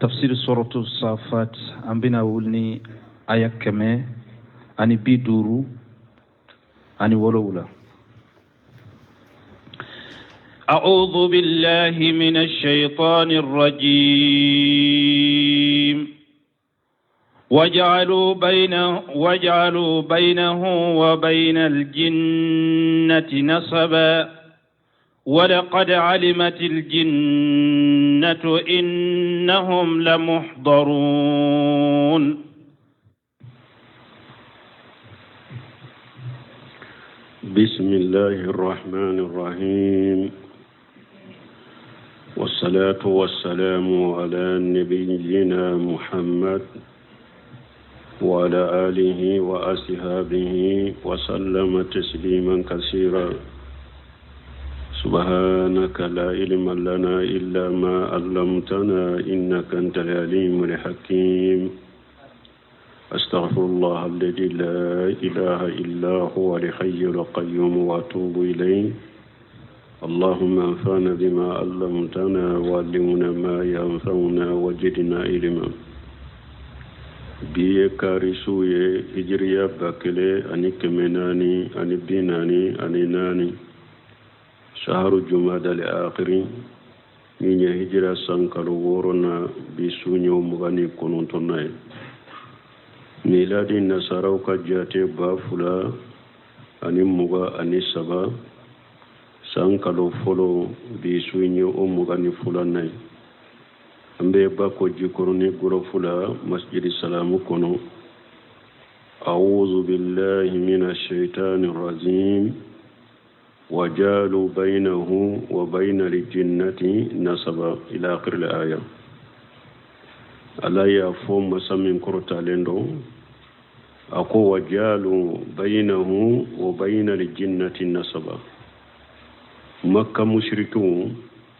Tafsir suratu Safat, an bɛna wuli ni aya 157. أعوذ بالله من الشيطان الرجيم. وجعلوا بينه وبين الجنة نسبا ولقد علمت الجنة إنهم لمحضرون. بسم الله الرحمن الرحيم، والصلاة والسلام على نبينا محمد وعلى آله وأصحابه وسلم تسليما كثيرا. سبحانك لا علم لنا إلا ما علمتنا إنك أنت العليم الحكيم. أستغفر الله الذي لا إله إلا هو الحي القيوم وأتوب إليه. اللهم انفعنا بما علمتنا وعلمنا ما ينفعنا وزدنا علما. Bi ye kari su ye, hijiriya 1444, saharu jumada al akhiri, min ye hijira san kalo wɔɔrɔnan, bi su ɲɛ 29nan ye. Miladi nasaraw ka jate 2023, san kalo fɔlɔ, bi su ɲɛ o 22nan ye. An bɛ Bako Jikɔrɔni gɔrɔfu la, masjidi Salamu kɔnɔ. أعوذ بالله من الشيطان الرجيم. وجعلوا بينه وبين الجنة نسبا إلى آخر الآية. Ala y'a fɔ, masa min kɔrɔtalen don, a ko: وجعلوا بينه وبين الجنة نسبا. Makka mushrikiw,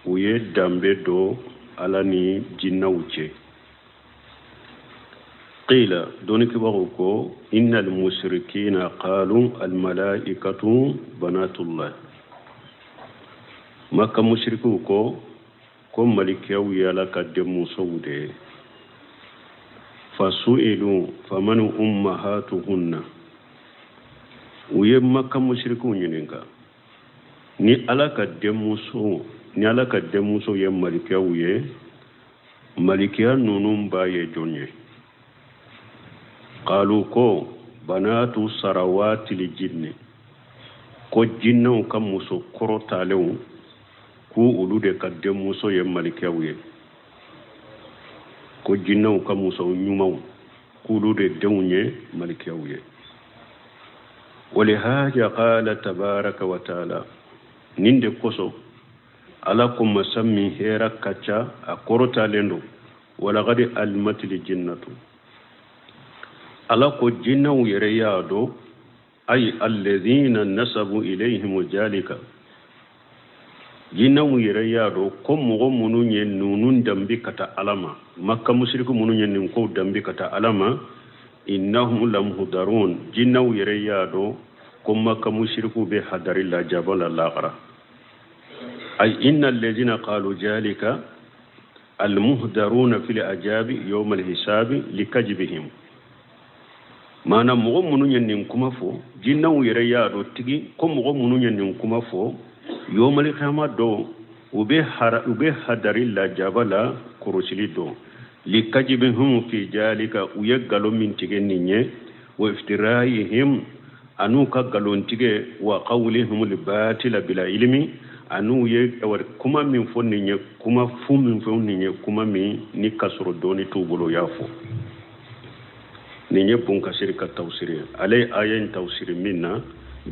u ye danbe dɔ Ala ni jinnaw cɛ. قيل, dɔnnikɛbagaw ko: إن المشركين قالوا الملائكة بنات الله. Makka mushrikiw ko malikiyaw ye Ala ka denmusow de ye. فسئلوا فمن أمهاتهن. U ye Makka mushrikiw ɲininka, ni Ala ka denmuso ye malikiyaw ye, malikiya ninnu ba ye jɔn ye? قالوا, ko: بنات ثروات الجن, ko jinɛw ka muso kɔrɔtalenw, k'u olu de ka denmuso ye malikiyaw ye, ko jinɛw ka muso ɲumanw, k'olu de denw ye malikiyaw ye. ولهذا قال تبارك وتعالى, nin de kosɔn Ala ko, masa min hɛra ka ca, a kɔrɔtalen don: ولقد علمت الجنة. Ala ko jinɛw yɛrɛ y'a dɔn, أي الذين نسبوا إليهم ذلك, jinɛw yɛrɛ y'a dɔn ko mɔgɔ minnu ye ninnu danbi ka taa Ala ma, Makka musiriku minnu ye nin kow danbi ka taa Ala ma, إنهم لمحضرون, jinɛw yɛrɛ y'a dɔn ko Makka musiriku bɛ hadari lajaba la lahara. أي إن الذين قالوا ذلك المحضرون في العذاب يوم الحساب لكذبهم. Maana mɔgɔ minnu ye nin kuma fɔ, jinɛw yɛrɛ y'a dɔn tigi ko mɔgɔ minnu ye nin kuma fɔ, يوم القيامة don, u bɛ hadari lajaba la kɔrɔsili dɔn. لكذبهم في ذلك, u ye nkalon min tigɛ nin ye, وافترائهم, an'u ka nkalon tigɛ, وقولهم الباطل بلا علم, an'u ye kuma min fɔ nin ye, kuma fu min fɔ nin ye, kuma min ni ka sɔrɔ dɔɔni t'u bolo, u y'a fɔ. Nin ye Bunkasiri ka tawusiri ye. Ale ye aya in tawusiri min na,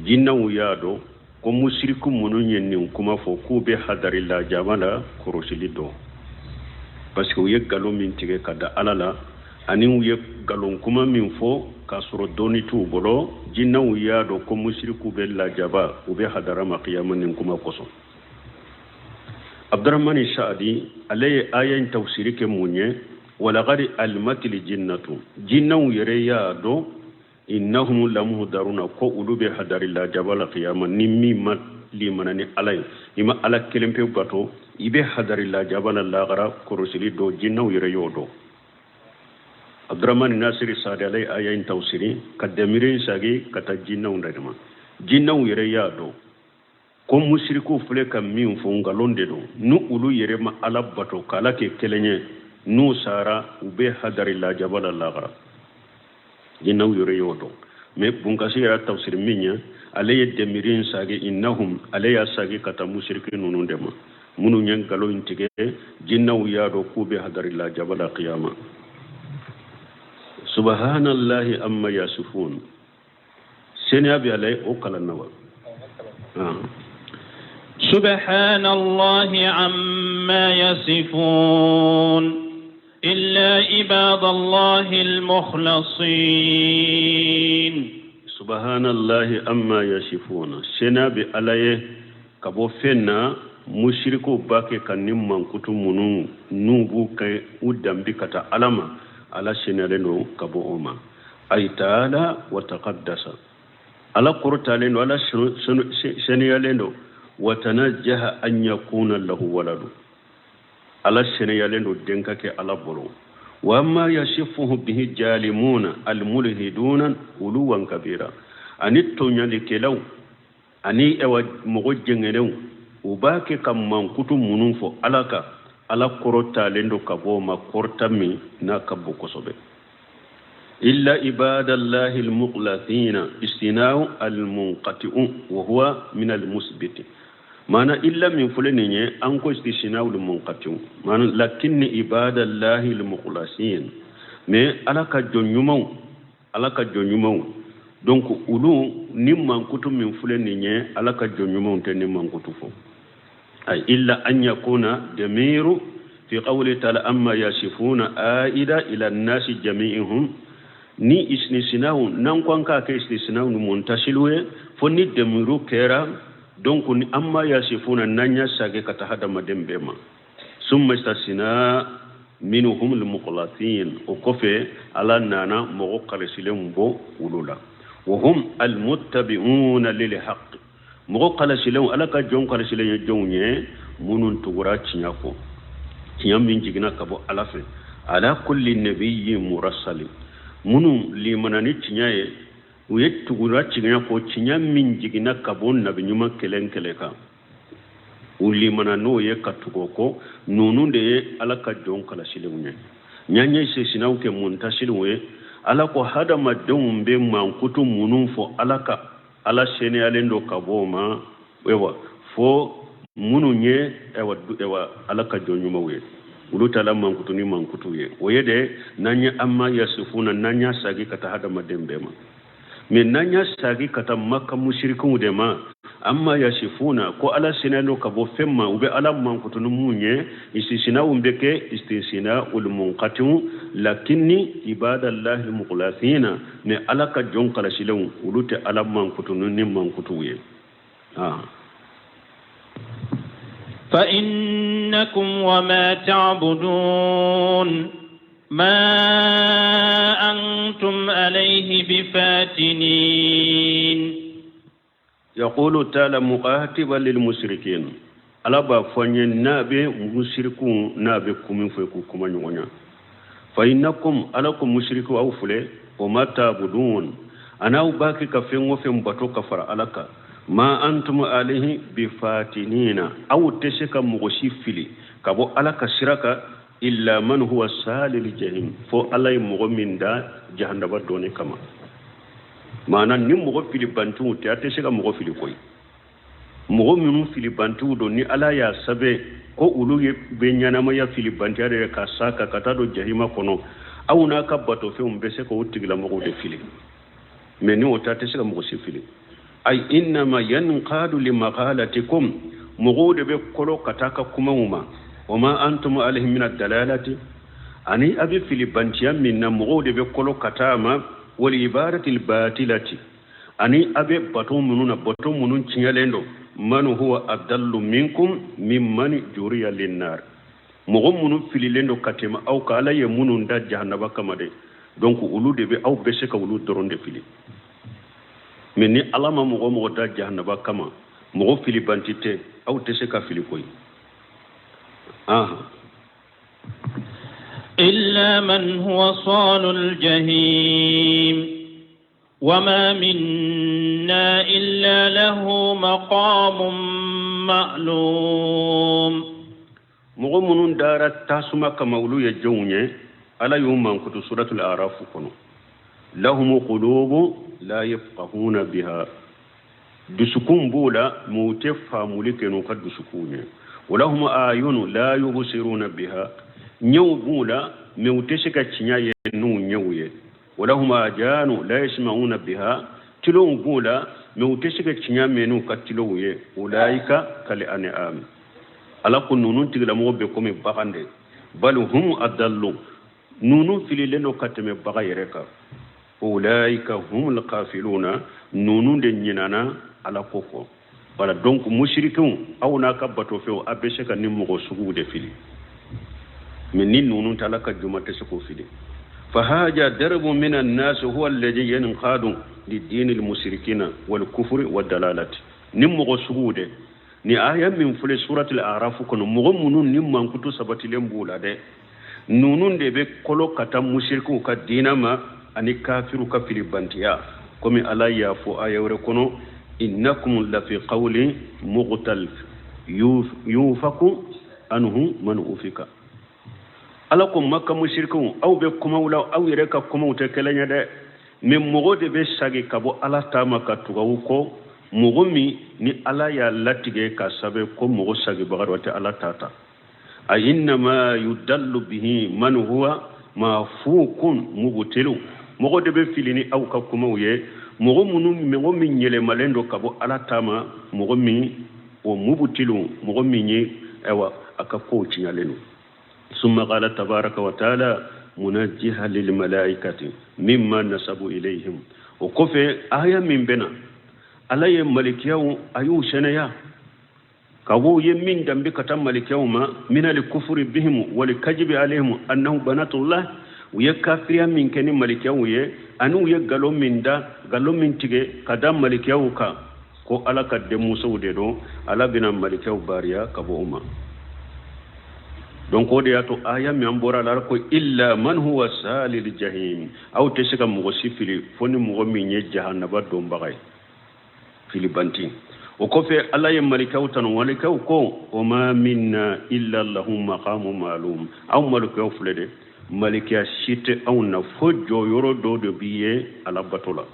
jinɛw y'a dɔn ko musiriku minnu ye nin kuma fɔ, k'u bɛ hadari lajaba la kɔrɔsili dɔn, parce que u ye nkalon min tigɛ ka da Ala la, ani u ye nkalon kuma min fɔ k'a sɔrɔ dɔɔni t'u bolo, jinɛw y'a dɔn ko musiriku bɛ lajaba, u bɛ hadara ma kiyama nin kuma kosɔn. Abdurahmani Saadi, ale ye aya in tawusiri kɛ mun ye? ولقد علمت الجنة, jinɛw yɛrɛ y'a dɔn, إنهم لمحضرون, ko olu bɛ hadari lajaba la kiyama ni min ma. limana ni Ala ye, i ma Ala kelen pe bato, i bɛ hadari lajaba la lagara kɔrɔsili dɔ jinɛw yɛrɛ y'o dɔn. Abdurahmani Nasiri Sadi ale ye aya in tawsiri ka damiri in sagi ka taa jinɛw de ma. Jinɛw yɛrɛ y'a dɔn ko musirikuw filɛ ka min fɔ nkalon de don, ni olu yɛrɛ ma Ala bato k'Ala kɛ kelen ye, n'u sara u bɛ hadari lajaba la lagara. Jinɛw yɛrɛ y'o dɔn. Mais Bunkasi yɛrɛ tafsiri min ye, ale ye demiri in sagi innahum, ale y'a sagi ka taa musiriki ninnu de ma minnu ye nkalon in tigɛ, jinɛw y'a dɔn k'u bɛ hadari lajaba la kiyama. Subhanallahi amma yasifun, seniya bɛ ala ye o kalan na wa. Subhanallahi amma yasifun illa ibadallahi al-mukhlasin. Subhanallahi amma yasifun, seniya bɛ ala ye ka bɔ fɛn na musirikuw b'a kɛ ka ni mankutu minnu n'u b'u kɛ u danbi ka taa Ala ma, Ala seniyalen don ka bɔ o ma. Ay taala wa taqaddasa, Ala kɔrɔtalen don, Ala seniyalen don. Wa tanajjaha an yakuna lahu waladu, Ala seniyalen don den ka kɛ Ala bolo. Wa amma yasifuhu bihi jalimuna almulhiduna uluwan kabira, ani tɔɲɔlikɛlaw ani ɛwa mɔgɔ jɛngɛnenw u b'a kɛ ka mankutu minnu fɔ Ala kan, Ala kɔrɔtalen don ka bɔ o ma kɔrɔta min n'a ka bon kosɛbɛ. Illa ibadallahi almukhlathina istina'u almunqati'u wa huwa min almusbiti. Maana illa min filɛ nin ye, an ko istina'u almunqati'u, maana lakinni ibadallahi almukhlasin, mais Ala ka jɔn ɲumanw, Ala ka jɔn ɲumanw, donc olu ni mankutu min filɛ nin ye, Ala ka jɔn ɲumanw tɛ ni mankutu fɔ. Ay illa an yakuna damiru fi qawli ta'ala amma yasifuna aida ila an-nasi jami'ihum, ni istisna'u n'an ko an k'a kɛ istisna'u ni muntasilu ye, fo ni damiru kɛra, donc ni amma yasifuna n'an y'a sage ka taa hadamaden bɛɛ ma. Summa istasna minhum al-mukhlasin, o kɔfɛ Ala nana mɔgɔ kalasilenw bɔ olu la. Wa hum al-muttabi'una lil haqq, mɔgɔ kalasilenw, Ala ka jɔn kalasilen ye jɔnw ye minnu tugura tiɲɛ kɔ, tiɲɛ min jiginna ka bɔ Ala fɛ. Ala kulli nabiyyin murassali, minnu limana ni tiɲɛ ye, u ye tugura tiɲɛ kɔ, tiɲɛ min jiginna ka bɔ nabi ɲuman kelen kelen kan, u limana n'o ye ka tugu o kɔ. Ninnu de ye Ala ka jɔn kalasilenw ye. N'an ye sesinaw kɛ muntasilenw ye, Ala ko hadamadenw bɛ mankutu minnu fɔ Ala kan, Ala seniyalen don ka bɔ o ma, ayiwa fo minnu ye ayiwa Ala ka jɔn ɲumanw ye, olu t'a la mankutu ni mankutu ye. O ye de n'an ye amma yasifuna, n'an y'a sagi ka taa hadamaden bɛɛ ma. Mais n'an y'a sagi ka taa Maka musirikiw de ma, amma yasifuna, ko Ala seniyalen don ka bɔ fɛn ma, u bɛ Ala mankutu ni mun ye, istisinaw bɛ kɛ istisina ul munqati'u, lakinni ibadallahi almukhlathina, mais Ala ka jɔn kalasilenw olu tɛ Ala mankutu ni mankutu ye. Fa innakum wa ma ta'budun ma antum alayhi bifatinin. Yaqulu ta'ala muqatiban lil mushrikin, Ala b'a fɔ an ye n'a bɛ musirikiw n'a bɛ kun min fɔ k'u kuma ɲɔgɔn ya. Fa innakum, Ala ko musirikiw aw filɛ, wa ma ta'budun, an'aw b'a kɛ ka fɛn o fɛn bato ka fara Ala kan, ma antum alayhi bifatinina, aw tɛ se ka mɔgɔ si fili ka bɔ Ala ka sira kan, illa man huwa salil jahim, fo Ala ye mɔgɔ min da jahannaba dɔɔni kama. Maana ni mɔgɔ fili bantiw tɛ, a tɛ se ka mɔgɔ fili koyi. Mɔgɔ minnu fili bantiw don, ni Ala y'a sɛbɛn ko olu ye bɛ ɲɛnamaya fili bantiya de ka s'a kan ka taa don jahima kɔnɔ, aw n'a ka batofɛnw bɛ se k'o tigilamɔgɔw de fili. Mais ni o tɛ, a tɛ se ka mɔgɔ si fili. Ay innama yanqadu limaqalatikum, mɔgɔw de bɛ kɔlɔ ka taa ka kumaw ma. Wa ma antum alayhi min ad-dalalati, ani a bɛ fili bantiya min na, mɔgɔw de bɛ kɔlɔ ka taa ma. Wal ibadati al-batilati, ani a bɛ bato minnu na, bato minnu tiɲɛlen don. Man huwa adallu minkum mimman juriya linnar, mɔgɔ minnu fililen don ka tɛmɛ aw kan, Ala ye minnu da jahannaba kama dɛ, donc olu de bɛ aw bɛ se ka olu dɔrɔn de fili. Mais ni Ala ma mɔgɔ mɔgɔ da jahannaba kama, Mɔgɔ filibanti tɛ, aw tɛ se ka fili koyi. إلا من هو صال الجحيم وما منا إلا له مقام معلوم. Mɔgɔ minnu dara tasuma kama, olu ye jɔnw ye? Ala y'u mankutu Suratul Arafu kɔnɔ: lahum qulubu la yafqahuna biha, dusukun b'u la mais u tɛ faamuli kɛ n'u ka dusukun ye. Walahum ayunu la yubsiruna biha, ɲɛw b'u la mais u tɛ se ka tiɲɛ ye n'u ɲɛw ye. Walahum ajanu la yasma'una biha, tilow b'u la mais u tɛ se ka tiɲɛ mɛn n'u ka tilow ye. Ulaika kal an'am, Ala ko ninnu tigilamɔgɔ bɛ komi bagan de. Bal hum adallu, ninnu fililen don ka tɛmɛ bagan yɛrɛ kan. Ulaika humul kafiluna, ninnu de ɲinana Ala ko kɔ. Voilà, donc musirikiw, aw n'a ka batofɛnw, a bɛ se ka ni mɔgɔ suguw de fili, mais ni ninnu tɛ, Ala ka juma tɛ se k'o fili. Fahaja darbu min annasi huwa alladhi yanqadu lidini almushrikina walkufri wadalalati. Ni mɔgɔ suguw de ni aya min filɛ Suratul Arafu kɔnɔ, mɔgɔ minnu ni mankutu sabatilen b'u la dɛ, ninnu de bɛ kolo ka taa musirikiw ka diina ma ani kafiru ka filibantiya, komi Ala y'a fɔ aya wɛrɛ kɔnɔ: innakum lafi qawlin mukhtalif yufaku anhu man ufika. Ala ko Maka musirikiw, aw bɛ kumaw la, aw yɛrɛ ka kumaw tɛ kelen ye dɛ, mais mɔgɔ de bɛ sagi ka bɔ Ala ta ma ka tugu aw kɔ, mɔgɔ min ni Ala y'a latigɛ ka sɛbɛn ko mɔgɔ sagibaga dɔ tɛ Ala ta ta. A innama yudallu bihi man huwa mafukun mubtilu, mɔgɔ de bɛ fili ni aw ka kumaw ye, mɔgɔ minnu, mɔgɔ min yɛlɛmalen don ka bɔ Ala ta ma, mɔgɔ min o mubtilu, mɔgɔ min ye ayiwa a ka kow tiɲalen don. Summa qala tabaraka wa taala munajjiha lil malaikati mimma nasabu ilayhim. O kɔfɛ, aya min bɛna, Ala ye malikiyaw a y'u sɛnɛya ka bɔ ye min danbe ka taa malikiyaw ma, minal kufuri bihim wal kajibi alayhim annahu banatullah. U ye kafiriya min kɛ ni malikiyaw ye, ani u ye nkalon min da, nkalon min tigɛ ka da malikiyaw kan ko Ala ka denmusow de don, Ala bɛna malikiyaw bariya ka bɔ o ma. Donc o de y'a to aya min an bɔra la ko illa man huwa salil jahim, aw tɛ se ka mɔgɔ si fili fo ni mɔgɔ min ye jahanaba donbaga ye, filibanti. O kɔfɛ, Ala ye malikaw tanu. Malikaw ko wa ma minna illa lahu maqamu ma'lum. Aw malikaw filɛ dɛ, malikiya si tɛ anw na fo jɔyɔrɔ dɔ de b'i ye Ala bato la.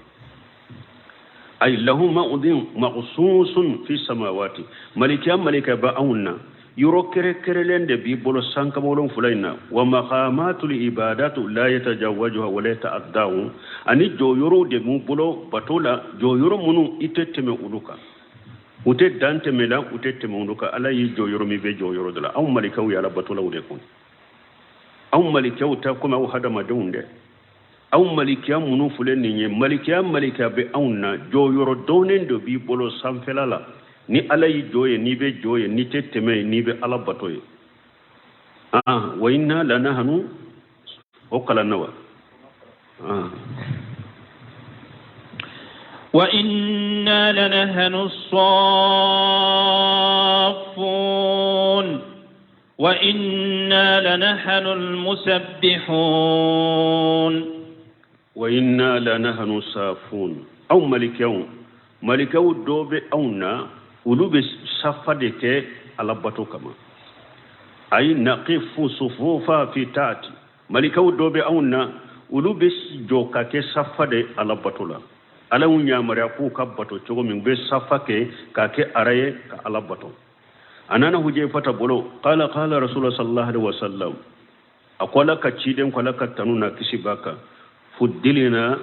Ay lahu ma'udin maqsusun fi samawati, malikiya malika ba anw na, yɔrɔ kɛrɛkɛrɛlen de b'i bolo sankaba wolonfila in na. Wa maqamatul ibadatu la yatajawajuha wa la yata'addahu, ani jɔyɔrɔw de b'u bolo bato la, jɔyɔrɔ minnu i tɛ tɛmɛ olu kan, u tɛ dan tɛmɛ la, u tɛ tɛmɛ olu kan. Ala y'i jɔyɔrɔ min bɛ jɔyɔrɔ de la. Anw malikaw ye ala batolaw de kun. Anw malikaw tɛ komi aw hadamadenw dɛ. Aw malikiya minnu filɛ nin ye, malikiya malikiya bɛ anw na, jɔyɔrɔ dɔɔnin dɔ b'i bolo sanfɛla la. Ni Ala y'i jɔ ye, n'i bɛ jɔ ye, n'i tɛ tɛmɛ ye, n'i bɛ Ala bato ye. Ah, wa inna lanahnu o kalan na wa ah. وإنا لنحن الصافون وإنا لنحن المسبحون. Wa inna lanahnu safun. Aw malikaw, malikaw dɔ bɛ anw na, olu bɛ safa de kɛ Ala bato kama, ay naqifu sufufa fi taati. Malikaw dɔ bɛ anw na, olu bɛ jɔ ka kɛ safa de Ala bato la. Ala y'u yamaruya k'u ka bato cogo min, u bɛ safa kɛ k'a kɛ ara ye ka Ala bato. A nana Hujayfata bolo, qala qala Rasulullah sallallahu alaihi wasallam, a ko Ala ka ciden ko, Ala ka tanu na kisi b'a kan, fuddilina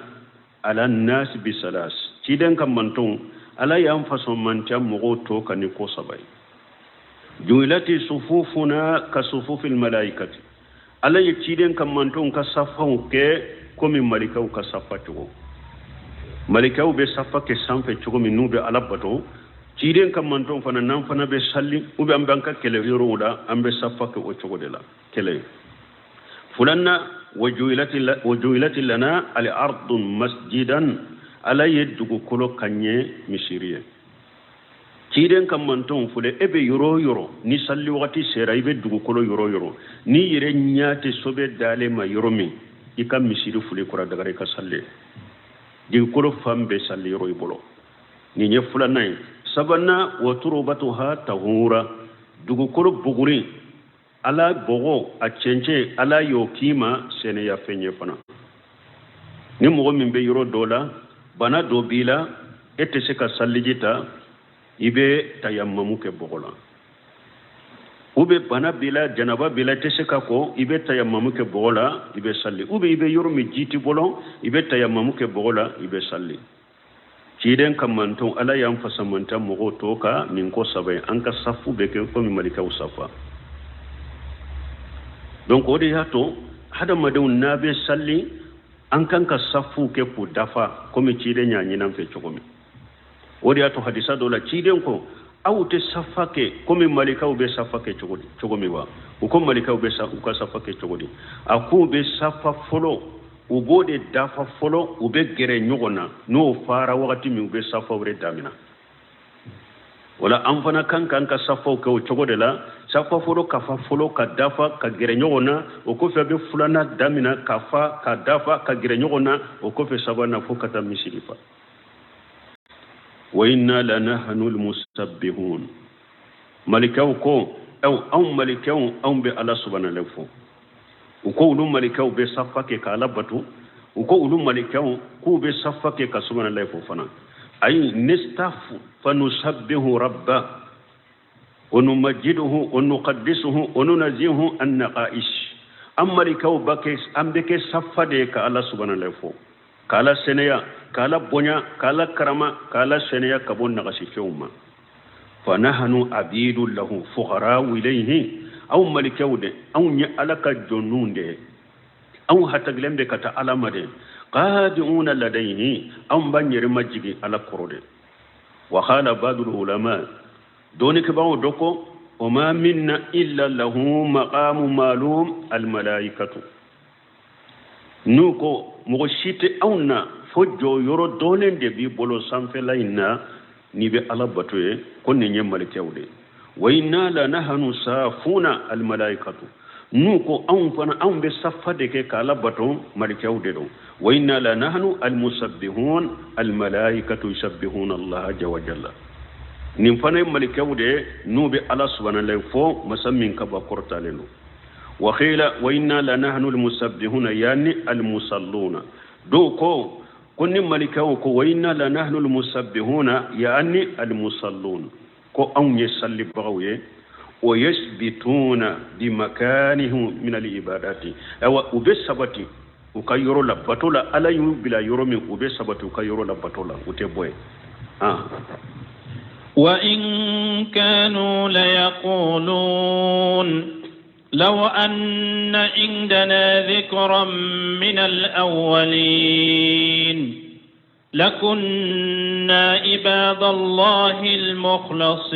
ala nasi bisalas, ciden ka mantonw, Ala y'an fasɔn mantiya mɔgɔw tɔ kan ni ko saba ye. Juilati sufufuna ka sufufil malaikati, Ala ye ciden ka mantonw ka safaw kɛ komi malikaw ka safa cogo. Malikaw bɛ safa kɛ sanfɛ cogo min n'u bɛ Ala bato, ciden ka mantonw fana, n'an fana bɛ sali ou bien an b'an ka kɛlɛ yɔrɔw la, an bɛ safa kɛ o cogo de la. Kɛlɛ fulanna, wa juilati lana al ardu masjidan, Ala ye dugukolo ka ɲɛ misiri ye. Ciden ka mantonw filɛ, e bɛ yɔrɔ o yɔrɔ, ni salli wagati sera, i bɛ dugukolo yɔrɔ o yɔrɔ, n'i yɛrɛ ɲɛ tɛ sobe dalen ma yɔrɔ min, i ka misiri fili kɔrɔ dagara, i ka salli. Dugukolo fan bɛɛ salli yɔrɔ i bolo. Nin ye filanan ye. Sabanan, wa turubatuha tahura, dugukolo buguri, Ala bɔgɔ, a cɛncɛn, Ala y'o k'i ma sɛnɛya fɛn ye fana. Ni mɔgɔ min bɛ yɔrɔ dɔ la, bana dɔ b'i la, e tɛ se ka salliji ta, i bɛ tayamamu kɛ bɔgɔ la. Ou bien bana b'i la, janaba b'i la, i tɛ se ka ko, i bɛ tayamamu kɛ bɔgɔ la, i bɛ salli. Ou bien i bɛ yɔrɔ min ji t'i bolo, i bɛ tayamamu kɛ bɔgɔ la, i bɛ salli. Ciden ka manton, Ala y'an fasamanta mɔgɔw tɔ kan nin ko saba ye. An ka safu bɛ kɛ komi malikaw safa. Donc o de y'a to hadamadenw n'a bɛ salli, an kan ka safu kɛ k'u dafa komi ciden y'a ɲini an fɛ cogo min. O de y'a to hadisa dɔ la, ciden ko: aw tɛ safa kɛ komi malikaw bɛ safa kɛ cogo di, cogo min wa? U ko malikaw bɛ u ka safa kɛ cogo di? A k'u bɛ safa fɔlɔ, u b'o de dafa fɔlɔ, u bɛ gɛrɛ ɲɔgɔn na, n'o fara wagati min, u bɛ safa wɛrɛ damina. Wala an fana kan k'an ka safaw kɛ o cogo de la: safa fɔlɔ ka fa fɔlɔ ka dafa ka gɛrɛ ɲɔgɔn na, o kɔfɛ a bɛ filanan damina ka fa ka dafa ka gɛrɛ ɲɔgɔn na, o kɔfɛ sabanan, fo ka taa misiri fa. Wa inna lanahnu almusabbihun. Malikaw ko aw, anw malikaw, anw bɛ Ala subhanallah fo. U ko olu malikaw bɛ safa kɛ ka Ala bato. U ko olu malikaw k'u bɛ safa kɛ ka subhanallah fo fana. Ayi, nastafu fa nusabbihu rabba wa numajiduhu wa nuqaddisuhu wa nunazihu an naqaish. An malikaw ba kɛ, an bɛ kɛ safa de ye ka Ala subhanallah fo, ka Ala sɛnɛya, ka Ala bonya, ka Ala karama, ka Ala sɛnɛya ka bɔ nagasifɛnw ma. Fa nahnu abidu lahu fuqara'u ilayhi. Anw malikaw de, anw ye Ala ka jɔnninw de ye, anw hatagilen bɛ ka taa Ala ma de. Qadi'una ladayhi, anw b'an yɛrɛ majigin Ala kɔrɔ de. Wa qala ba'dul ulama, dɔnnikɛbaaw dɔ ko: wa ma minna illa lahu maqamu ma'lum al malaikatu. N'u ko mɔgɔ si tɛ anw na fo jɔyɔrɔ dɔnnen de b'i bolo sanfɛla in na n'i bɛ Ala bato ye, ko nin ye malikɛw de ye. Wa inna la nahnu safuna al malaikatu. N'u ko anw fana, anw bɛ safa de kɛ k'Ala bato, malikɛw de don. Wa inna la nahnu al musabbihun al malaikatu yusabbihuna Allah jalla wa jalla. Nin fana ye malikɛw de ye, n'u bɛ Ala subhanallah fo, masa min ka ba kɔrɔtalen don. Wa qila wa inna la nahnu al musabbihuna yani al musalluna. Dɔw ko ni malikaw ko wa inna la nahnu al musabbihuna yani al musallun, ko anw ye sallibagaw ye. Wa yasbituna bi makanihim min al ibadati, awa u bɛ sabati u ka yɔrɔ la bato la. Ala y'u bila yɔrɔ min, u bɛ sabati u ka yɔrɔ la bato la, u tɛ bɔ yen. وإن كانوا ليقولون لو أن عندنا ذكرا من الأولين لكنا عباد الله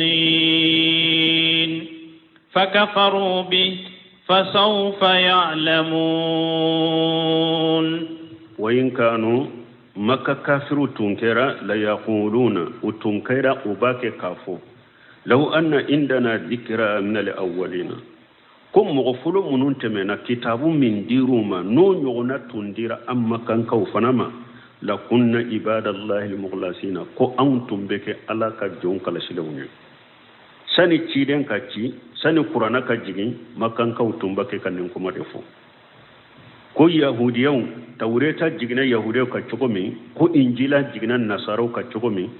المخلصين فكفروا به فسوف يعلمون. وإن كانوا، Maka kafiru tun kɛra، ليقولون، u tun kɛra u b'a kɛ k'a fɔ: لو أن عندنا ذكرا من الأولين، ko mɔgɔ fɔlɔ minnu tɛmɛna, kitabu min dir'u ma, n'o ɲɔgɔnna tun dira an makankaw fana ma، لكنا عباد الله المخلصين، ko anw tun bɛ kɛ Ala ka jɔn kalasilenw ye. Sani ciden ka ci, sani Kuranna ka jigin, makankaw tun b'a kɛ ka nin kuma de fɔ, ko yahudiyaw, Tawureta jiginna yahudiyaw ka cogo min, ko Injila jiginna nasaraw ka cogo min,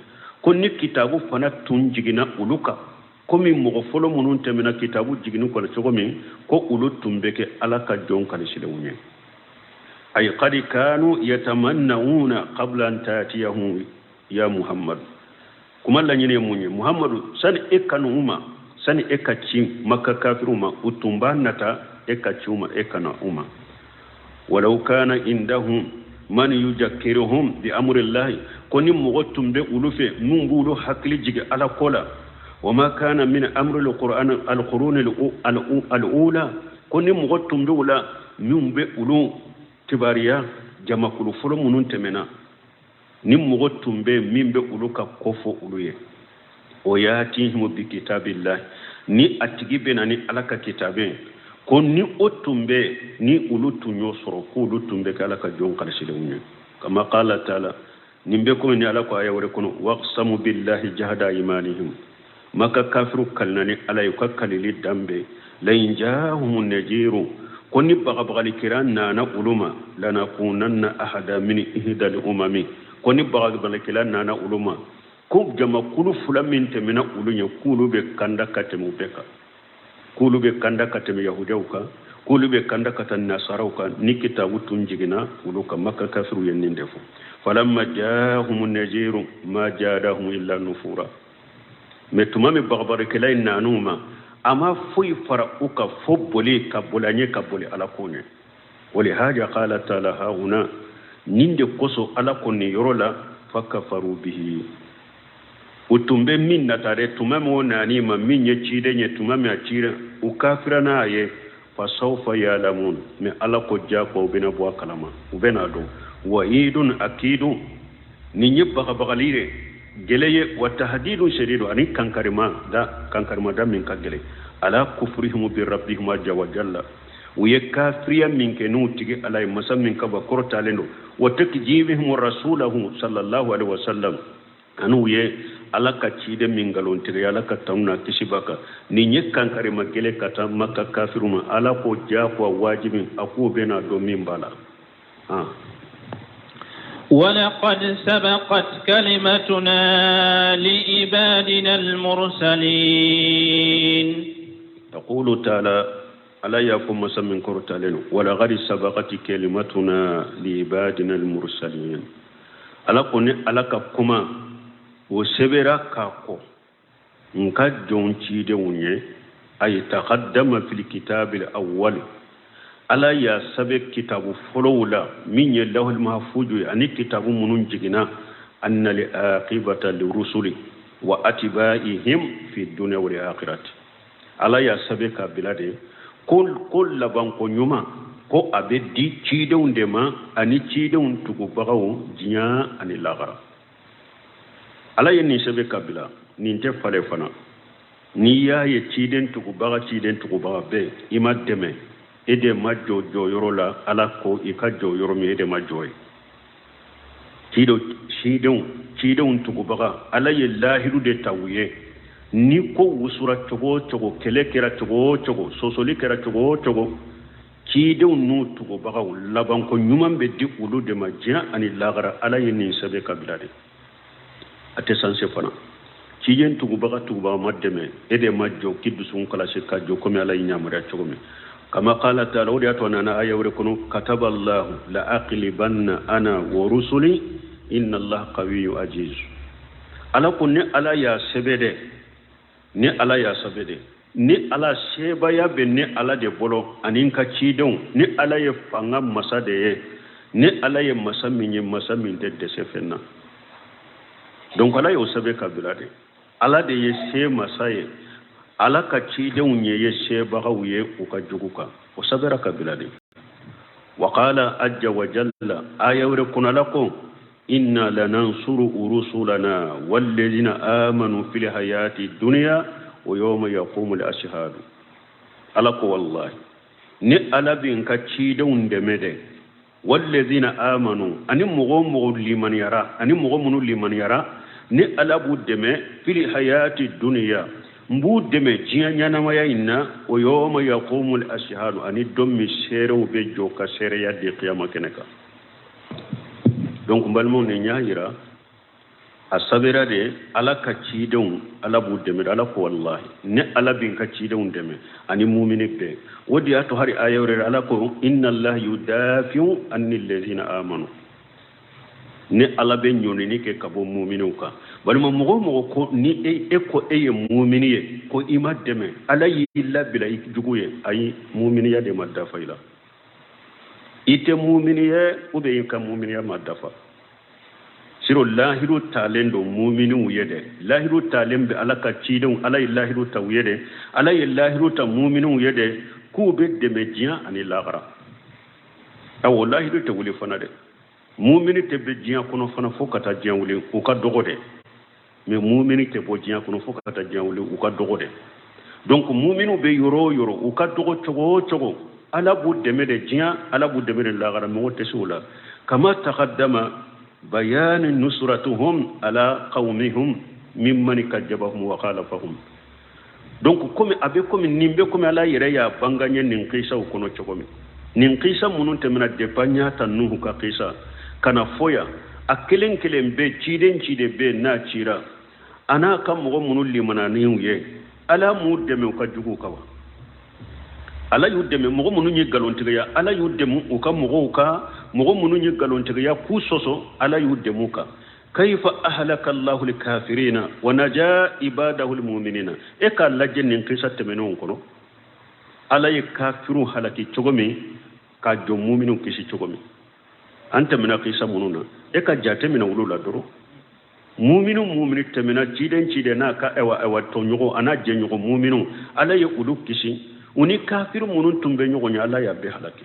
ko ni kitabu fana tun jiginna olu kan komi mɔgɔ fɔlɔ minnu tɛmɛna kitabu jiginni kɔnɔ cogo min, ko olu tun bɛ kɛ Ala ka jɔn kalisilenw ye. Ay قد كانوا يتمنون قبل أن تأتيهم يا محمد. Kuma laɲini ye mun ye, Muhammadu? Sani e ka n'u ma, sani e ka ci Maka kafiru ma, u tun b'a nata e ka ci u ma, e ka na u ma. ولو كان عندهم من يذكرهم بأمر الله، ko ni mɔgɔ tun bɛ olu fɛ mun b'olu hakili jigin Ala ko la. وما كان من أمر القرآن القرون الأولى، ko ni mɔgɔ tun bɛ u la min bɛ olu kibariya jamakulu fɔlɔ minnu tɛmɛna, ni mɔgɔ tun bɛ min bɛ olu ka ko fɔ olu ye. O yatihimu bi kitabillahi, ni a tigi bɛ na ni Ala ka kitabe ye, ko ni o tun bɛ, ni olu tun y'o sɔrɔ, k'olu tun bɛ kɛ Ala ka jɔn kalisilenw ye. Kama qala taala, nin bɛ komi ni Ala ko aya wɛrɛ kɔnɔ, waqsamu billahi jahada imanihim, Maka kafiru kalina ni Ala ye, u ka kalili dan bɛ lain jahumu najiru, ko ni bagabagalikɛla nana olu ma, lanakunanna ahada min ihdal umami, ko ni bagabagalikɛla nana olu ma, ko jamakulu fila min tɛmɛna olu ɲɛ, k'olu bɛ kanda ka tɛmɛ u bɛɛ kan, k'olu bɛ kanda ka tɛmɛ yahudiyaw kan, k'olu bɛ kanda ka tɛmɛ nasaraw kan, ni kitabu tun jiginna olu kan. Maka kafiru ye nin de fɔ. Falamma jaahumu najiru ma jadahum illa nufura, mais tuma min bagabagalikɛla in nan'u ma, a ma foyi fara u kan fo boli, ka boli a ɲɛ, ka boli Ala ko ɲɛ. Walihaja qala taala hauna, nin de kosɔn Ala ko nin yɔrɔ la, fakafaru bihi, u tun bɛ min nata dɛ, tuma min o nan'i ma, min ye ciden ye, tuma min a cira, u kafira n'a ye. Fasawfa yalamun, mais Ala ko jagoya u bɛna bɔ a kalama, u bɛna dɔn. Waidun akidun, nin ye bagabagali de gɛlɛ ye, wa tahdidun shadidu, ani kankarima da, kankarima da min ka gɛlɛn, ala kufurihim bi rabbihim azza wa jalla, u ye kafiriya min kɛ n'u tigi Ala ye, masa min ka ba kɔrɔtalen don, wa takjibihim rasulahu sallallahu alaihi wasallam, ani u ye Ala ka ciden min nkalon tigɛ, Ala ka tanu n'a kisi b'a kan. Nin ye kankarima gɛlɛn ka taa Maka kafiru ma. Ala ko jagoya wajibi, a k'u bɛna dɔn min b'a la. ولقد سبقت كلمتنا لعبادنا المرسلين. يقول تعالى، ala y'a fɔ masa min kɔrɔtalen don, ولقد سبقت كلمتنا لعبادنا المرسلين, Ala ko ni Ala ka kuma o sɛbɛra k'a kɔ n ka jɔn cidenw ye. أي تقدم في الكتاب الأول, Ala y'a sɛbɛn kitabu fɔlɔw la min ye lawhul mahfuju ye, ani kitabu minnu jiginna, أن العاقبة للرسل وأتباعهم في الدنيا والآخرة. Ala y'a sɛbɛn k'a bila de ko labanko ɲuman, ko a bɛ di cidenw de ma ani cidenw tugubagaw diɲɛ ani lahara. Ala ye nin sɛbɛn ka bila, nin tɛ falen fana. N'i y'a ye ciden tugubaga, ciden tugubaga bɛɛ i ma dɛmɛ, e de ma jɔ jɔyɔrɔ la. Ala ko i ka jɔ yɔrɔ min, e de ma jɔ ye. Cidenw tugubaga, Ala ye lahidu de ta u ye. Ni ko wusura cogo o cogo, kɛlɛ kɛra cogo o cogo, sɔsɔli kɛra cogo o cogo, cidenw n'u tugubagaw, labanko ɲuman bɛ di olu de ma diɲɛ ani lahara. Ala ye nin sɛbɛn ka bila de, a tɛ sanse fana. Ciden tugubaga, tugubaga ma dɛmɛ, e de ma jɔ k'i dusukun kalasi ka jɔ komi Ala y'i yamaruya cogo min. Kama qala taala, o de y'a to a nana aya wɛrɛ kɔnɔ, كتب الله لأغلبن أنا ورسلي إن الله قوي عزيز. Ala ko ni Ala y'a sɛbɛ dɛ, ni Ala y'a sɛbɛ dɛ, ni Ala sebaya bɛ ni Ala de bolo ani n ka cidenw. Ni Ala ye fanga masa de ye, ni Ala ye masa min ye, masa min tɛ dɛsɛ fɛn na. Donc Ala y'o sɛbɛn ka bila de. Ala de ye se masa ye, Ala ka cidenw ye ye sebagaw ye u ka jugu kan, o sɛbɛra ka bila de. وقال عز وجل, aya wɛrɛ kɔnɔ, Ala ko إنا لننصر رسلنا والذين آمنوا في الحياة الدنيا ويوم يقوم الأشهاد. Ala ko wallahi ni Ala bɛ n ka cidenw dɛmɛ dɛ, والذين آمنوا, ani mɔgɔ o mɔgɔ limaniyara, ani mɔgɔ minnu limaniyara, ni Ala b'u dɛmɛ في الحياة الدنيا, n b'u dɛmɛ diɲɛ ɲɛnamaya in na, ويوم يقوم الأشهاد, ani don min seerew bɛ jɔ ka seereya di kiyama kɛnɛ kan. Donc n balimaw, nin y'a yira a sɛbɛra de, Ala ka cidenw, Ala b'u dɛmɛ. Ala ko wallahi ni Ala bɛ n ka cidenw dɛmɛ ani mumini bɛɛ. O de y'a to hali aya wɛrɛ, Ala ko إن الله يدافع عن الذين آمنوا, ni Ala bɛ ɲɔnini kɛ ka bɔ muminiw kan. Walima mɔgɔ o mɔgɔ ko ni e ko e ye mumini ye, ko i ma dɛmɛ, Ala y'i labila i jugu ye, ayi, muminiya de ma dafa i la. I tɛ mumini ye ou bien i ka muminiya ma dafa. Siro lahiru talen don muminiw ye dɛ, lahiru talen bɛ Ala ka cidenw, Ala ye lahiru ta u ye dɛ, Ala ye lahiru ta muminiw ye dɛ, k'u bɛ dɛmɛ diɲɛ ani lahara. Awɔ, lahiru tɛ wuli fana dɛ. Mumini tɛ bɛ diɲɛ kɔnɔ fana fo ka taa diɲɛ wuli, u ka dɔgɔ dɛ. Mais mumini tɛ bɔ diɲɛ kɔnɔ fo ka taa diɲɛ wuli, u ka dɔgɔ dɛ. Donc muminu bɛ yɔrɔ o yɔrɔ, u ka dɔgɔ cogo o cogo, Ala b'u dɛmɛ de diɲɛ, Ala b'u dɛmɛ de lagara, mɔgɔ tɛ se u la. Kama taqaddama bayani nusratuhum ala qawmihim mimman kajjabahum wa khalafahum. Donc komi a bɛ komi nin bɛ komi Ala yɛrɛ y'a bange an ye nin kisaw kɔnɔ cogo min, nin kisa minnu tɛmɛna depuis an y'a ta Nuhu ka kisa ka na fo yan, a kelen kelen bɛɛ ciden ciden bɛɛ n'a cira a n'a ka mɔgɔ minnu limananiw ye, Ala m'u dɛmɛ u ka juguw kan wa? Ala y'u dɛmɛ. Mɔgɔ minnu ye nkalontigiya, Ala y'u dɛmɛ u ka mɔgɔw kan. Mɔgɔ minnu ye nkalontigiya k'u sɔsɔ, Ala y'u dɛmɛ u kan. Kaifa ahlaka Allahu likafirina wa naja ibadahu almu'minina. E k'a lajɛ nin kisa tɛmɛnenw kɔnɔ, Ala ye kafiriw halaki cogo min, ka jɔn muminiw kisi cogo min. An tɛmɛna kisa minnu na, e ka jate minɛ olu la dɔrɔn. Muminu mumini tɛmɛna ciden ciden n'a ka ɛwa ɛwa tɔɲɔgɔn a n'a jɛɲɔgɔn muminu, Ala ye olu kisi. U ni kafiri minnu tun bɛ ɲɔgɔn ye, Ala y'a bɛɛ halaki.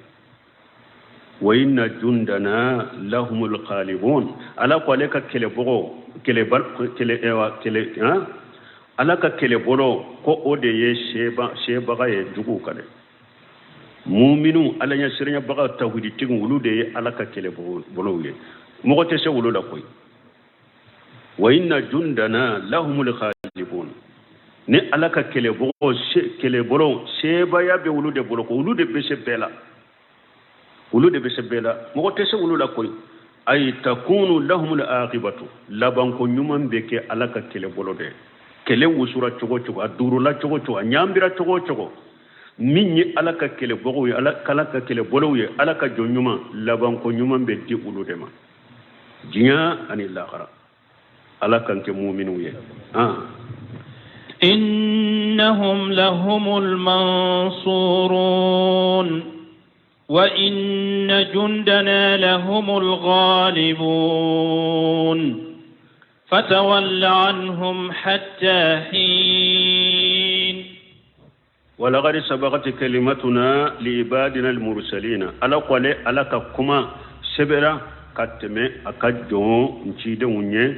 Wa inna jundana lahumul ghalibun. Ala ko ale ka kɛlɛbɔgɔ kɛlɛba kɛlɛ ɛwa kɛlɛ han Ala ka kɛlɛbolo ko o de ye sebaga ye juguw kan dɛ. Muminu Ala ɲɛsiranyabaga tawhiditigiw, olu de ye Ala ka kɛlɛbolow ye, mɔgɔ tɛ se olu la koyi. Wa inna jundana lahumul ghalibun. Ni Ala ka kɛlɛbolo sebaya bɛ olu de bolo, ko olu de bɛ se bɛɛ la, olu de bɛ se bɛɛ la, mɔgɔ tɛ se olu la koyi. Ay takunu lahumul aqibatu, labanko ɲuman bɛ kɛ Ala ka kɛlɛbolo de. Kɛlɛ wusura cogo cogo, a duurula cogo cogo, a ɲanbira cogo cogo, min ye Ala ka kɛlɛbagaw ye, Ala ka kɛlɛbolow ye, Ala ka jɔn ɲuman, labanko ɲuman bɛ di olu de ma diɲɛ ani lahara. Ala k'an kɛ muminiw ye. Innahum lahumul mansurun wa inna jundana lahumul ghalibun fatawalla anhum hatta hin. Walaqad sabaqat kalimatuna liibadina almursalina. Ala ko ale Ala ka kuma sɛbɛra ka tɛmɛ a ka jɔn cidenw ɲɛ.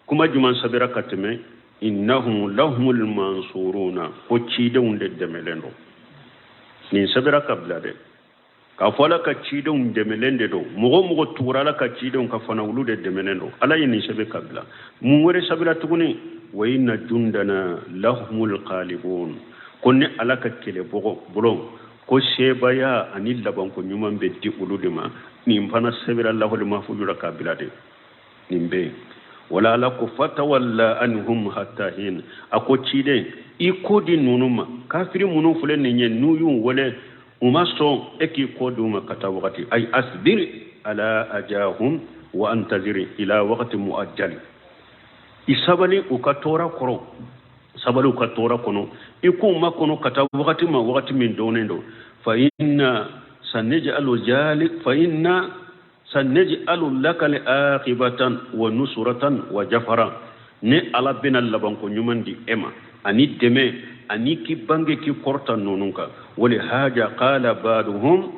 Kuma jumɛn sɛbɛra ka tɛmɛ? Innahum lahumul mansuruna, ko cidenw de dɛmɛlen don. Nin sɛbɛra ka bila dɛ, k'a fɔ Ala ka cidenw dɛmɛlen de don. Mɔgɔ o mɔgɔ tugura Ala ka cidenw ka fana, olu de dɛmɛlen don. Ala ye nin sɛbɛn ka bila. Mun wɛrɛ sɛbɛra tuguni? Wa inna jundana lahumul ghalibun, ko ni Ala ka kɛlɛbɔgɔ bolo ko sebaya ani labanko ɲuman bɛ di olu de ma. Nin fana sɛbɛra lahul mahfuzu la k'a bila de. Nin bɛ yen. Wala Ala ko fatawalla anhum hatta hin. A ko ciden, i ko di ninnu ma, kafiri minnu filɛ nin ye, n'u y'u wele u ma sɔn, e k'i kɔ di u ma ka taa wagati. Ay asbir ala ajahum wa antazir ila waqti muajjal. I sabali u ka tɔɔrɔ kɔrɔ, sabali u ka tɔɔrɔ kɔnɔ, i k'u makɔnɔ ka taa wagati ma, wagati min dɔnnen don. Fa inna sanaj'alu jali fa inna sanaj'alu laka aqibatan wa nusratan wa jafara. Ni Ala bɛna labanko ɲuman di e ma ani dɛmɛ ani k'i bange k'i kɔrɔta ninnu kan. Wali haja qala ba'duhum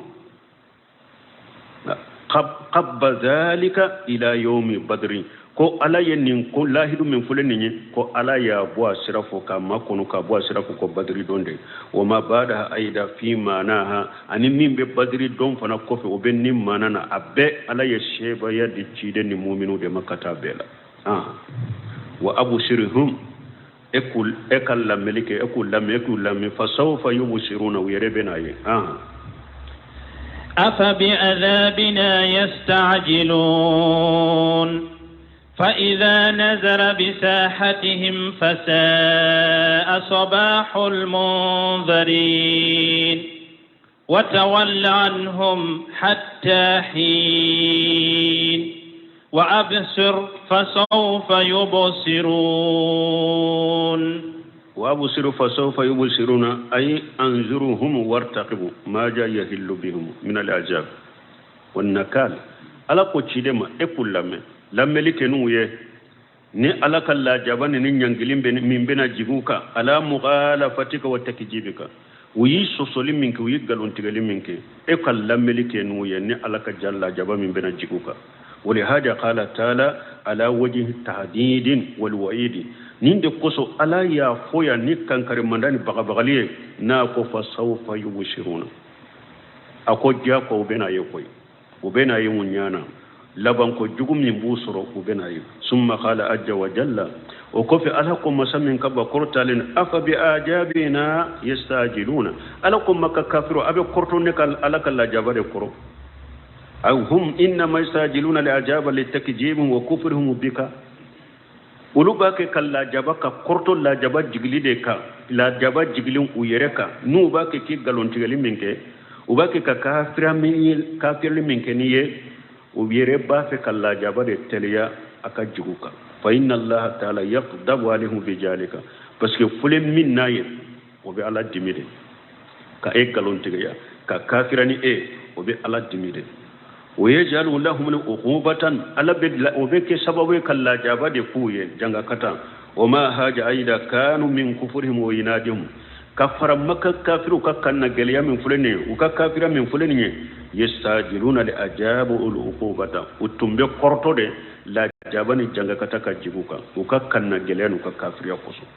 qabba dhalika ila yawmi badri. Ko Ala ye nin ko lahidu min filɛ nin ye, ko Ala y'a bɔ a sira fɔ k'a makɔnɔ, k'a bɔ a sira fɔ ko badiri don de. Wa ma ba'daha aida fi ma'naha, ani min bɛ badiri don fana kɔfɛ, o bɛ nin maana na. A bɛɛ Ala ye sebaya di ciden ni muminu de ma ka taa bɛɛ la. Wa absirhum, e ka lamɛnni kɛ, e k'u lamɛn, e k'u lamɛn. Fasawfa yubsiruna, u yɛrɛ bɛ n'a ye. Afa bi'adhabina yasta'jilun fa idha nazala bisahatihim fasa'a sabahul munzirin wa tawalla anhum hatta hin wa absir fasawfa yubsirun. Wa absir fasawfa yubsiruna ay anzuruhum wartaqibu ma ja yahillu bihim min al-azab wan nakal. Ala ko ciden ma, e k'u lamɛn, lamɛnli kɛ n'u ye ni Ala ka lajaba ni ɲangili min bɛna jigin u kan, ala mughalafatika wa takjibika, u y'i sɔsɔli min kɛ, u ye nkalontigɛli min kɛ, e ka lamɛnli kɛ n'u ye ni Ala ka ja lajaba min bɛna jigin u kan. Walihaja qala taala ala wajhi tahdidin wal wa'idi, nin de kosɔn Ala y'a fɔ yan ni kankarimanda ni bagabagali ye, n'a ko fa sawfa yubsiruna, a ko diyagoya u bɛna ye koyi, u bɛna ye mun ɲana labanko jugu min b'u sɔrɔ, u bɛna ye. Summa qala azza wa jalla, o kɔfɛ Ala ko masa min ka ba kɔrɔtalen, afa bi ajabina yastajiluna, Ala ko Maka kafiru, a bɛ kɔrɔtɔ ne ka Ala ka lajaba de kɔrɔ. Aw hum innama yastajiluna li ajaba li takjibihim wa kufrihim bika, olu b'a kɛ ka lajaba ka kɔrɔtɔ lajaba jigili de kan, lajaba jigilen u yɛrɛ kan, n'u b'a kɛ k'i nkalontigɛli min kɛ, u b'a kɛ ka kafirili min kɛ n'i ye, u yɛrɛ b'a fɛ ka lajaba de teliya a ka jigin u kan. Fa inna Allaha taala yaqdabu alayhim bi jalika, parce que fulen min n'a ye, o bɛ Ala dimi de, ka e nkalon tigɛya ka kafira ni e, o bɛ Ala dimi de. O yajalu lahum uqubatan, Ala bɛ o bɛ kɛ sababu ye ka lajaba de k'u ye jangakata. O ma haja aida kanu min kufurihim wa inadihim, ka fara Maka kafiru ka kanna gɛlɛya min filɛ nin ye, u ka kafira min filɛ nin ye, yastajiluna li ajabu ul uqubata, u tun bɛ kɔrɔtɔ de lajaba ni jangakata ka jigin u kan, u ka kanna gɛlɛya n'u ka kafiriya kosɔn.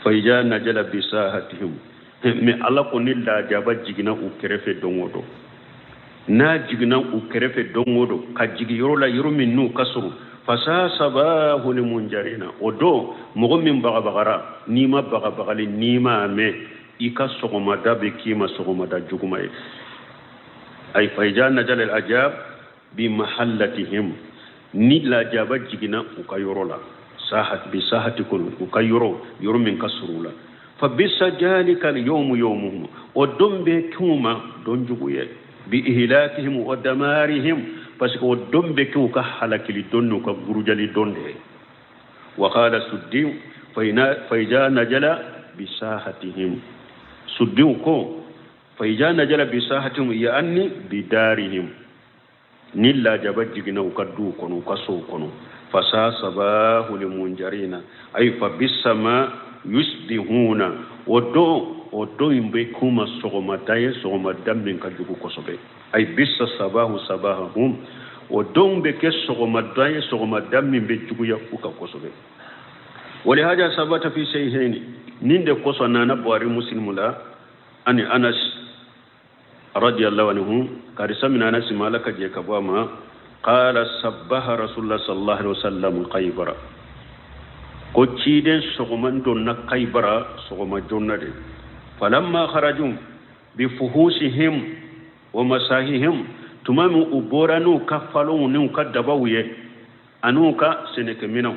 Fa ija najala bisahatihim, mais Ala ko ni lajaba jiginna u kɛrɛfɛ don o don, n'a jiginna u kɛrɛfɛ don o don, ka jigin yɔrɔ la yɔrɔ min n'u ka surun, fasa sabahu ni munjarina, o don mɔgɔ min bagabagara, n'i ma bagabagali, n'i m'a mɛn, i ka sɔgɔmada bɛ k'i ma sɔgɔmada juguma ye. Ay fa ija najala al ajab bi mahallatihim, ni lajaba jiginna u ka yɔrɔ la, sahat bi sahati kɔnɔ, u ka yɔrɔ yɔrɔ min ka surun u la, fa bisa jalika al yawmu yawmuhum, o don bɛ k'u ma don jugu ye, bi ihlakihim wa damarihim, parce que o don bɛ kɛ u ka halakili don n'u ka gurujali don de ye. Wa qala Suddi fa ija najala bi sahatihim, Suddi ko fa ija najala bi sahatihim yaani bi darihim, ni lajaba jiginna u ka duw kɔnɔ, u ka sow kɔnɔ, fasa sabahu li munjarina, ay fa bisama yusbihuna, o don in bɛ k'u ma sɔgɔmada ye, sɔgɔmada min ka jugu kosɛbɛ. Ay bisa sabahu sabahum, o don bɛ kɛ sɔgɔmada ye, sɔgɔmada min bɛ juguya u kan kosɛbɛ. Walihaja sabata fi sahihaini, nin de kosɔn nana Buhari Muslimu la, ani Anas radiyallahu anhu, karisa min Anas ma Ala ka jɛ ka bɔ a ma, qala sabbaha rasulullah sallallahu alaihi wasallam Khaybara, ko ciden sɔgɔma donna Khaybara sɔgɔma joona de, falamma kharaju bi fuhusihim wa masahihim, tuma min u bɔra n'u ka falonw n'u ka dabaw ye an'u ka sɛnɛkɛminɛnw,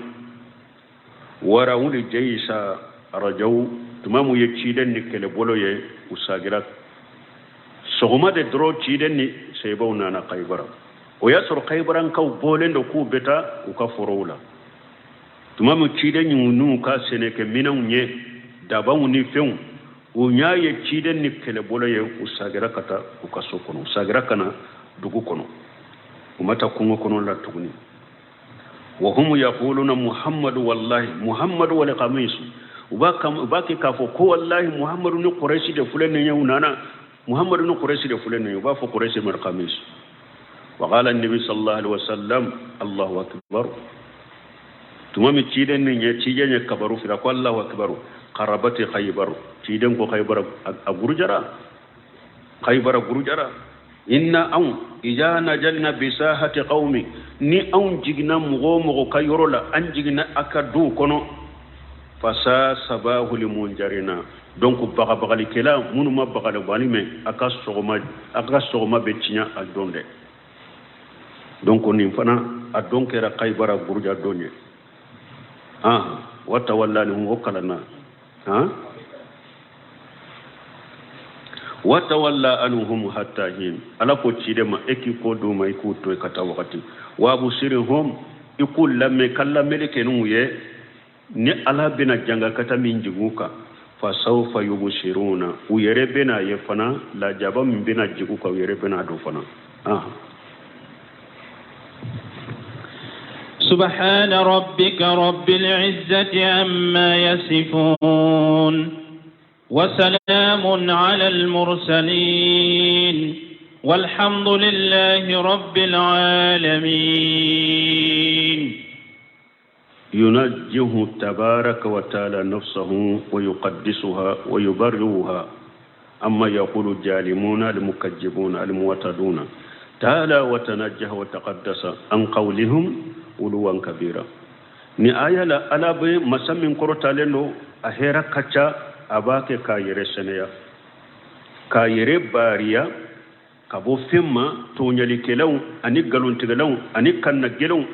warawuli jayisa rajaw, tuma min u ye ciden ni kɛlɛbolo ye, u sagira sɔgɔma de dɔrɔn, ciden ni sebaw nana Khaybara. O y'a sɔrɔ Khaybarankaw bɔlen don k'u bɛ taa u ka forow la. Tuma min ciden n'u ka sɛnɛkɛminɛnw ye, dabaw ni fɛnw, u y'a ye ciden ni kɛlɛbolo ye, u sagira ka taa u ka so kɔnɔ, u sagira ka na dugu kɔnɔ, u ma taa kungo kɔnɔ la tuguni. Wa hum yaquluna Muhammadu wallahi Muhammadu wal qamisu, u b'a kɛ k'a fɔ ko wallahi Muhammadu ni Qurayshi de filɛ nin ye, u nana Muhammadu ni Qurayshi de filɛ nin ye, u b'a fɔ Qurayshi ma qamis. Wa qala an-nabi sallallahu alaihi wasallam Allahu akbar, tuma min ciden nin ye ciden ye kabaru fila ko Allahu akbar, qarabati Khaybar, ciden ko Khaybar a gurujara, Khaybar gurujara. Inna anw ija najalna bi sahati qaumi, ni anw jiginna mɔgɔ o mɔgɔ ka yɔrɔ la, an jiginna a ka duw kɔnɔ, fasa sabahu li munjarina, donc bagabagalikɛla minnu ma bagabali mɛn, a ka sɔgɔma bɛ tiɲɛ a don dɛ. Donc nin fana a don kɛra Khaybara guruja don ye. Wa tawalla ni o kalanna, wa tawalla anhum hatta hin, Ala ko ciden ma e k'i ko d'u ma, i k'u to yen ka taa wagati, wa absirhum, i k'u lamɛn, ka lamɛnni kɛ n'u ye, ni Ala bɛna jangakata min jigin u kan, fa sawfa yubsiruna, u yɛrɛ bɛna ye fana, lajaba min bɛna jigin u kan, u yɛrɛ bɛna don fana. سبحان ربك رب العزة عما يصفون وسلام على المرسلين والحمد لله رب العالمين. ينجه تبارك وتعالى نفسه ويقدسها ويبرئها أما يقول الجالمون المكذبون المعتدون. تعالى وتنجه وتقدس عن قولهم علوا كبيرا. Ni aya la, Ala bɛ masa min kɔrɔtalen don, a hɛrɛ ka ca, a b'a kɛ k'a yɛrɛ sɛnɛya, k'a yɛrɛ baariya ka bɔ fɛn ma tɔɲalikɛlaw ani nkalontigɛlaw ani kannagɛlɛnw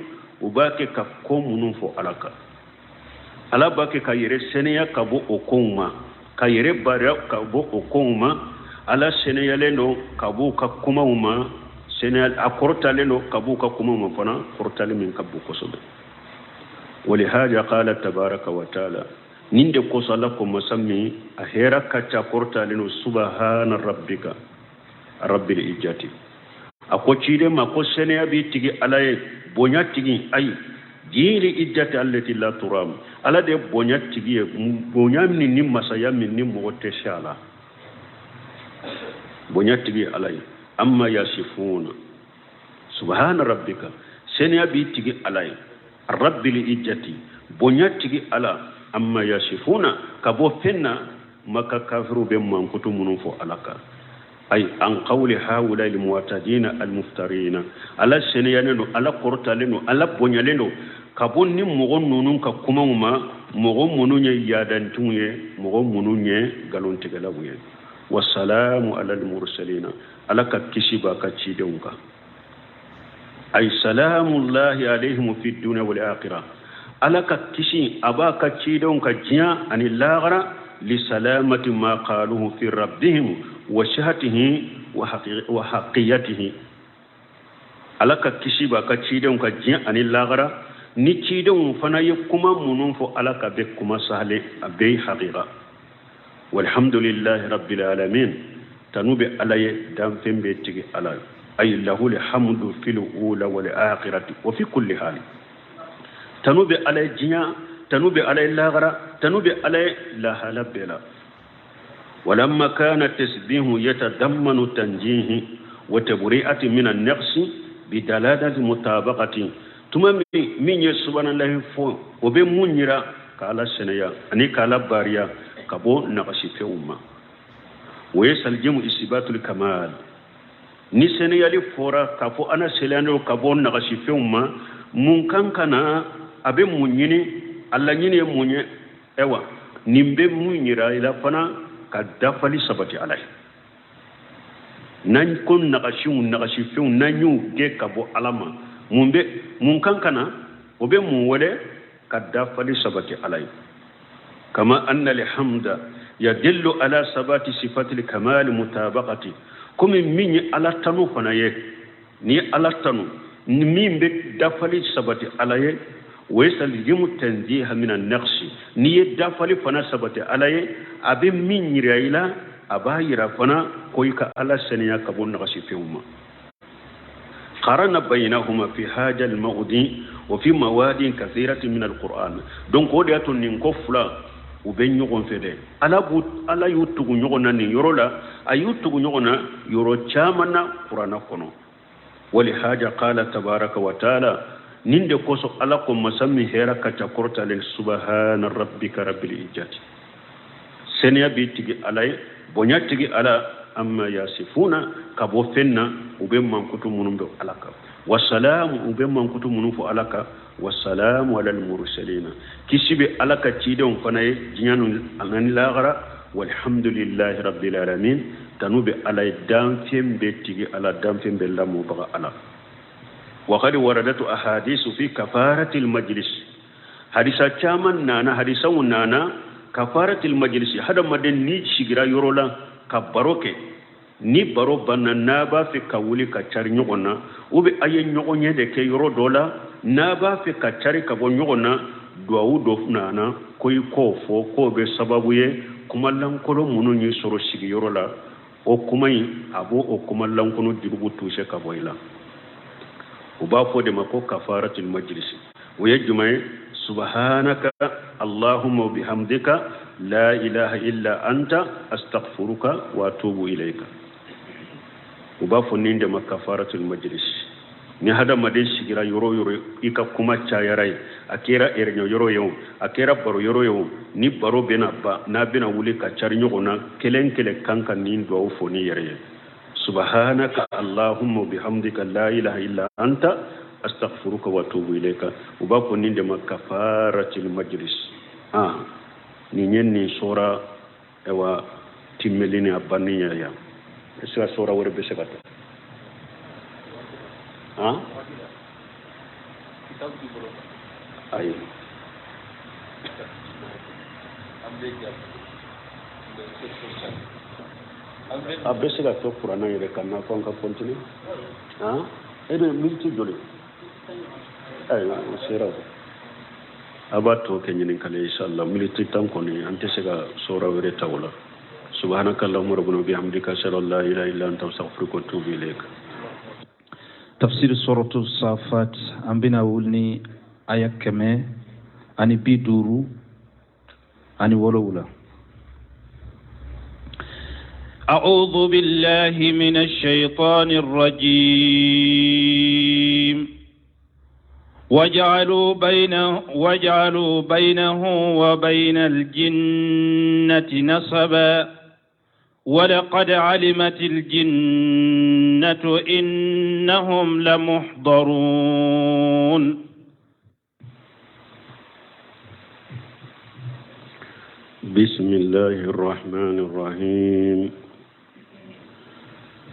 u b'a kɛ ka ko minnu fɔ Ala kan. Ala b'a kɛ ka yɛrɛ sɛnɛya ka bɔ o kow ma, ka yɛrɛ baariya ka bɔ o kow ma. Ala sɛnɛyalen don ka bɔ u ka kumaw ma, sɛnɛya a kɔrɔtalen don ka bɔ u ka kumaw ma fana, kɔrɔtalen min ka bon kosɛbɛ. ولهذا قال تبارك وتعالى, nin de kosɔn Ala ko masa min a hɛrɛ ka ca, kɔrɔtalen don, سبحان ربك رب العزة. A ko ciden ma ko sɛnɛya b'i tigi Ala ye, bonya tigi, ayi ذي العزة التي لا ترام. Ala de bonya tigi ye, bonya min ni masaya min ni mɔgɔ tɛ se a la, bonya tigi ye Ala ye. عما يصفون. سبحان ربك, sɛnɛya b'i tigi Ala ye, رب العزة, bonya tigi Ala, عما يصفون, ka bɔ fɛn na Maka kafiru bɛ mankutu minnu fɔ Ala kan, ay عن قول هؤلاء المعتدين المفترين. Ala sɛnɛyalen don, Ala kɔrɔtalen don, Ala bonyalen don ka bɔ ni mɔgɔ ninnu ka kumaw ma, mɔgɔ minnu ye yadantiw ye, mɔgɔ minnu ye nkalontigɛlaw ye. والسلام على المرسلين, Ala ka kisi b'a ka cidenw kan, ay سلام الله عليهم في الدنيا والآخرة. Ala ka kisi a b'a ka cidenw ka diɲɛ ani lahara, لسلامة ما قالوه في ربهم وصحته وحقيته. Ala ka kisi b'a ka cidenw ka diɲɛ ani lahara, ni cidenw fana ye kuma minnu fɔ Ala ka bɛ kuma sahale, a bɛɛ ye haqiqa. والحمد لله رب العالمين, tanu bɛ Ala ye, danfɛn bɛ tigi Ala ye, ay له الحمد في الأولى والآخرة وفي كل حال. Tanu bɛ Ala ye diɲɛ, tanu bɛ Ala ye lahara, tanu bɛ Ala ye lahala bɛɛ la. ولما كان التسبيح يتضمن تنزيه وتبرئة من النقص بدلالة مطابقة. Tuma min ye subhanallahi fɔ, o bɛ mun yira? K'Ala sɛnɛya ani k'Ala baariya ka bɔ nagasifɛnw ma. ويستلزم إثبات الكمال. Ni sɛnɛyali fɔra k'a fɔ Ala sɛnɛyalen ka bɔ nagasifɛnw ma, mun kan ka na? A bɛ mun ɲini? A laɲini ye mun ye? Ayiwa, nin bɛ mun yira i la fana? Ka dafali sabati Ala ye. N'an ko nagasiw, nagasifɛnw, n'an y'u gɛn ka bɔ Ala ma, mun bɛ, mun kan ka na? O bɛ mun wele? Ka dafali sabati Ala ye. كما أن الحمد يدل على ثبات صفات الكمال مطابقة. Komi min ye Ala tanu fana ye, ni ye Ala tanu, ni min bɛ dafali sabati Ala ye, ويستلزم التنزيه من النقص. N'i ye dafali fana sabati Ala ye, a bɛ min yira i la, a b'a yira fana ko i ka Ala sɛnɛya ka bɔ nagasifɛnw ma. قارن بينهما في هذا الموضع وفي مواضع كثيرة من القرآن. Donc o de y'a to nin ko fila u bɛ ɲɔgɔn fɛ dɛ. Ala b'u, Ala y'u tugu ɲɔgɔn na nin yɔrɔ la, a y'u tugu ɲɔgɔn na yɔrɔ caman na Kuranna kɔnɔ. ولهذا قال تبارك وتعالى, nin de kosɔn Ala ko masa min hɛrɛ ka ca, kɔrɔtalen, سبحان ربك رب العزة, sɛnɛya b'i tigi Ala ye, bonya tigi Ala, عما يصفون, ka bɔ fɛn na u bɛ mankutu minnu bɛ Ala kan, وسلام, u bɛ mankutu minnu fɔ Ala kan, وسلام على المرسلين, kisi bɛ Ala ka cidenw fana ye diɲɛ ani lahara, والحمد لله رب العالمين, tanu bɛ Ala ye, danfɛn bɛ tigi Ala, danfɛn bɛ lamɔbaga Ala. وقد وردت أحاديث في كفارة المجلس. Hadisa caman nana, hadisaw nana كفارة المجلس. Hadamaden ni sigira yɔrɔ la ka baro kɛ, ni baro banna, n'a b'a fɛ ka wuli ka cari ɲɔgɔn na, ou bien a ye ɲɔgɔn ye de kɛ yɔrɔ dɔ la, n'a b'a fɛ ka cari ka bɔ ɲɔgɔn na, duwawu dɔ nana ko i k'o fɔ, k'o bɛ sababu ye kuma lankolon minnu y'i sɔrɔ sigiyɔrɔ la, o kuma in, a b'o o kuma lankolon jurubu tuuse ka bɔ i la. U b'a fɔ de ma ko كفارة المجلس. O ye jumɛn ye? سبحانك اللهم وبحمدك لا إله إلا أنت أستغفرك وأتوب إليك. U b'a fɔ nin de ma kafaratul majlis. Ni hadamaden sigira yɔrɔ o yɔrɔ, i ka kuma cayara ye, a kɛra réunion yɔrɔ ye o, a kɛra baro yɔrɔ ye o, ni baro bɛna ban, n'a bɛna wuli ka cari ɲɔgɔn na, kelen kelen kan ka nin duwawu fɔ ni yɛrɛ ye: subhanaka allahumma bihamdika la ilaha illa anta astaghfiruka wa atubu ilayka. U b'a fɔ nin de ma kafaratul majlis. Ah, nin ye nin sɔra ayiwa timmeli ni a banni ye yan. Est ce que sɔra wɛrɛ bɛ se ka taa? Han, ayi, a bɛ se ka to kuranna yɛrɛ kan n'a fɔ an ka continuer. Han, e bɛ miniti joli? Ayiwa, o sera, o a b'a tɔ kɛ ɲininkali inshallah. Miniti 10 kɔni, an tɛ se ka sɔra wɛrɛ ta o la. Subhanaka allahumma rabbana bihamdika, ashhadu an la ilaha illa anta, astaghfiruka wa atubu ilayk. Tafsir suratu Safat, an bɛna wuli ni aya 157. أعوذ بالله من الشيطان الرجيم. وجعلوا بينه وبين الجنة نسبا ولقد علمت الجنة إنهم لمحضرون. بسم الله الرحمن الرحيم،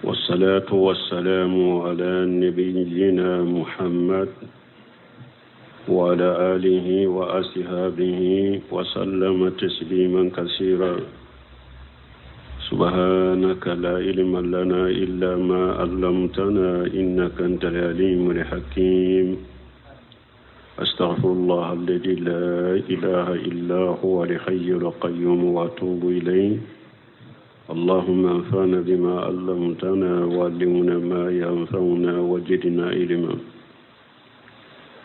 والصلاة والسلام على نبينا محمد وعلى آله وأصحابه وسلم تسليما كثيرا. سبحانك لا علم لنا إلا ما علمتنا إنك أنت العليم الحكيم. أستغفر الله الذي لا إله إلا هو الحي القيوم وأتوب إليه. اللهم انفعنا بما علمتنا وعلمنا ما ينفعنا وزدنا علما.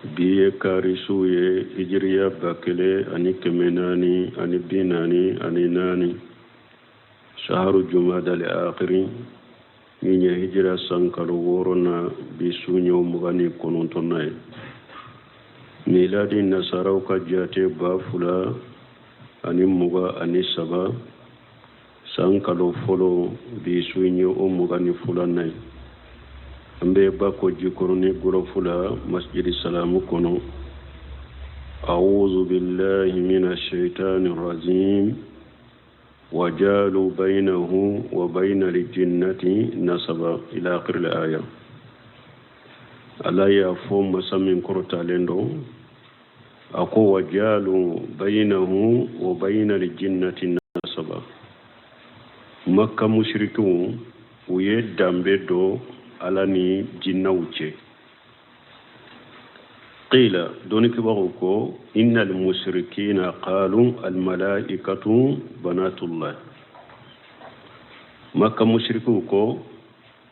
Bi ye kari su ye, hijiriya 1444, saharu jumada al akhiri, min ye hijira san kalo wɔɔrɔnan, bi su ɲɛ 29nan ye. Miladi nasaraw ka jate 2023, san kalo fɔlɔ, bi su ye o 22nan ye. An bɛ Bako Jikɔrɔni gɔrɔfu la, masjidi Salamu kɔnɔ. أعوذ بالله من الشيطان الرجيم. وجعلوا بينه وبين الجنة نسبا إلى آخر الآية. Ala y'a fɔ masa min kɔrɔtalen don, a ko: وجعلوا بينه وبين الجنة نسبا. Makka mushrikiw, u ye danbe dɔ Ala ni jinnaw cɛ. قيل, dɔnnikɛbagaw ko: إن المشركين قالوا الملائكة بنات الله. Makka mushrikiw ko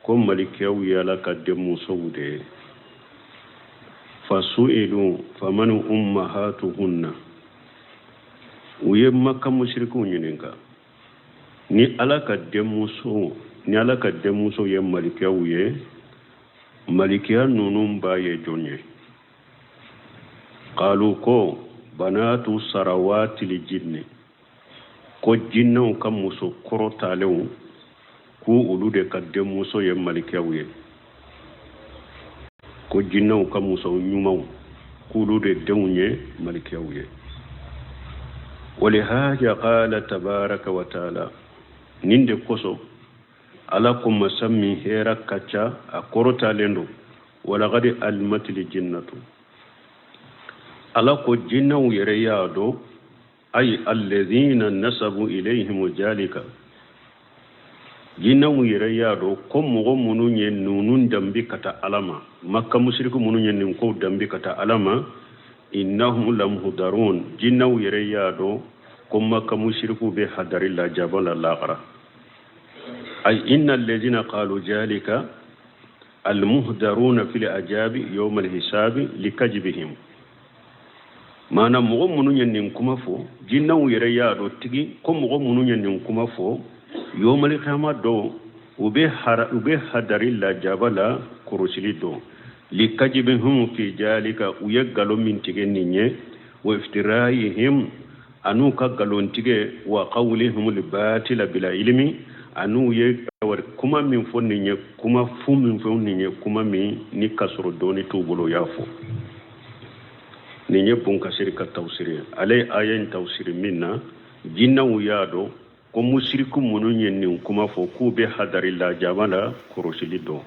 malikiyaw ye Ala ka denmusow de ye. فسئلوا فمن أمهاتهن. U ye Makka mushrikiw ɲininka, ni Ala ka denmuso ye malikiyaw ye, malikiya ninnu ba ye jɔn ye? قالوا, ko بنات ثروات الجن, ko jinɛw ka muso kɔrɔtalenw, ko olu de ka denmuso ye malikiyaw ye, ko jinɛw ka muso ɲumanw, k'olu de denw ye malikiyaw ye. ولهذا قال تبارك وتعالى, nin de kosɔn Ala ko, masa min hɛra ka ca, a kɔrɔtalen don: ولقد علمت الجنة. Ala ko jinɛw yɛrɛ y'a dɔn, أي الذين نسبوا إليهم ذلك, jinɛw yɛrɛ y'a dɔn ko mɔgɔ minnu ye ninnu danbi ka taa Ala ma, Makka musiriku minnu ye nin kow danbi ka taa Ala ma, إنهم لمحضرون, jinɛw yɛrɛ y'a dɔn ko Makka musiriku bɛ hadari lajaba la lahara. أي إن الذين قالوا ذلك المحضرون في العذاب يوم الحساب لكذبهم. Maana mɔgɔ minnu ye nin kuma fɔ, jinɛw yɛrɛ y'a dɔn tigi ko mɔgɔ minnu ye nin kuma fɔ, yomali kiyama dɔw, U bɛ u bɛ hadari lajaba la kɔrɔsili dɔn likajibihim fi jalika, u ye nkalon min tigɛ nin ye, wa iftirayihim, an'u ka nkalon tigɛ, wa qawlihim albatila bila ilimi, an'u ye kuma min fɔ nin ye, kuma fu min fɔ nin ye, kuma min ni k'a sɔrɔ dɔnni t'u bolo, u y'a fɔ. Nin ye bun kasiri ka tafsiri ye. Ale ye aya in tafsiri min na, jinɛw y'a dɔn ko musiriku minnu ye nin kuma fɔ, k'u bɛ hadari lajaba la kɔrɔsili dɔn.